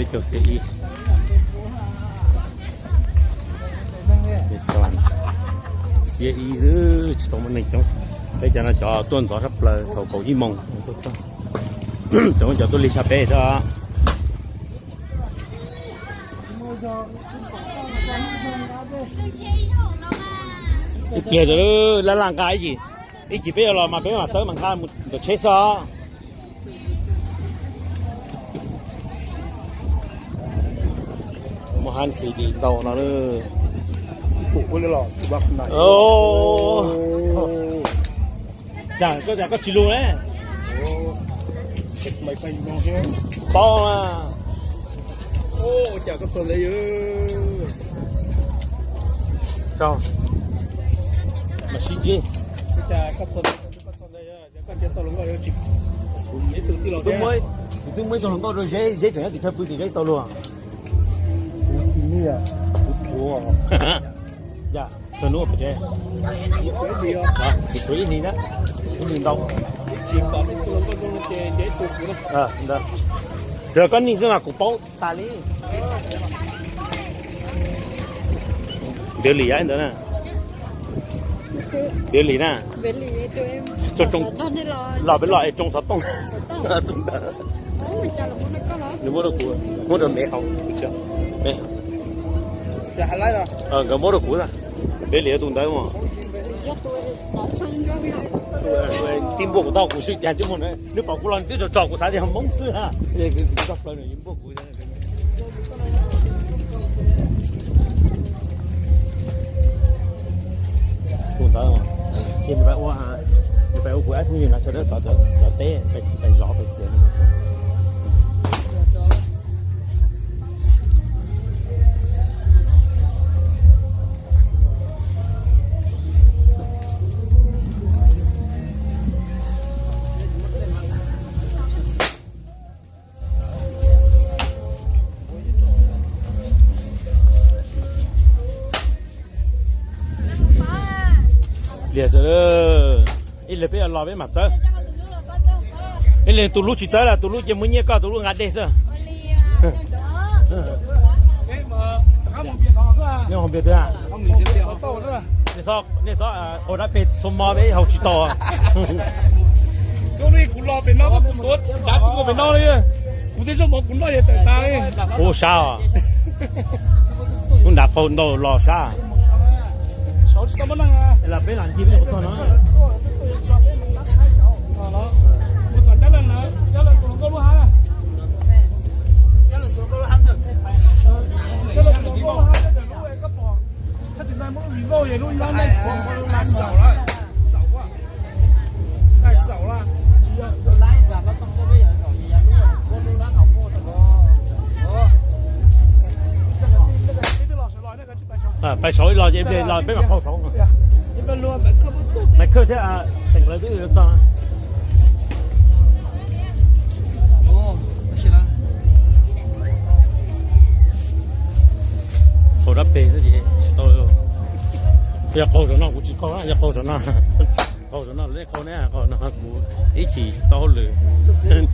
Peb caug xiab ib, xiab ib, tsis tau muaj neeg coob. Peb cov no cov tuaj ntxov tshaj plaws thaum kaum ib moos tuaj txog. Cov, cov tuaj li tshaj peb xwb. Ib pliag laj laj nqa ib chim, ib chim peb yuav los mas peb mam txawb mas nqa mus ntawm tsheb xwb os. Muaj hab C D ntau no. Cas koj, cas koj tsis lug ne? Paub na. Mas sib ntsib. Kuv twb muab ib tug hluas nkauj rau Zeb, Zeb tseem nyob tim chaw pw tim Zeb tau luag. Kuv tsis niaj, kuv tshuav. Yog, txog hnub pem, kuv tshuav ib hlis na, ib hlis ntau. Tsis pom ib tug hluas nkauj zoo no ces nce ib tug kuv na. Tsuas koj nij xwb mas kuv paub tas li. Npiav Lis yam ntawd na. Npiav Lis na. Los peb los es tsoo xov tooj. Tus ntawd nws muab rau kuv, muab rau Npiav Lis haus. Nkawd muab rau kuv. Npiav Lis tus ntawd mas. Tij npuaj kuv tau kuv xwb cas tsis muaj na, nws pom kuv los nws twb tso tso kuv xav tias Hmoob xwb ha. Tij npuaj kuv. Tus ntawd ces nws pais ua, nws pais ua kuv ab phooj ywg no sawv daws cov teb pais zov pais txiav. Liag, ib leeg peb yuav los peb mam txawb. Ib leeg tus lub tsis txawb lawm, tus lub ces muaj nyiaj koj tus lub nqa dej xwb. Nej haus npias twg? Nej txhob, nej txhob haus dab peg txhua hmo peb haus tsis tau. Kuv los pem no, kuv tuav nrad kuv pem no li, kuv twb zoo mov kuv noj yog tawm tas li. Kuv sab os. Kuv nrad qaug ntau los sab. Los peb lam ncig peb mus txog no. Pais saud los ces los peb mam phau saud. Maiv Khawj thiab Teem lawv twb txog. Qaug dab peg xwb ces tsis tau. Yog qaug zaum no kuv tsis qaug, yog qaug zaum no, qaug zaum no lawv nej qaug ne, qaug no kuv ib chim tau hauj lwm.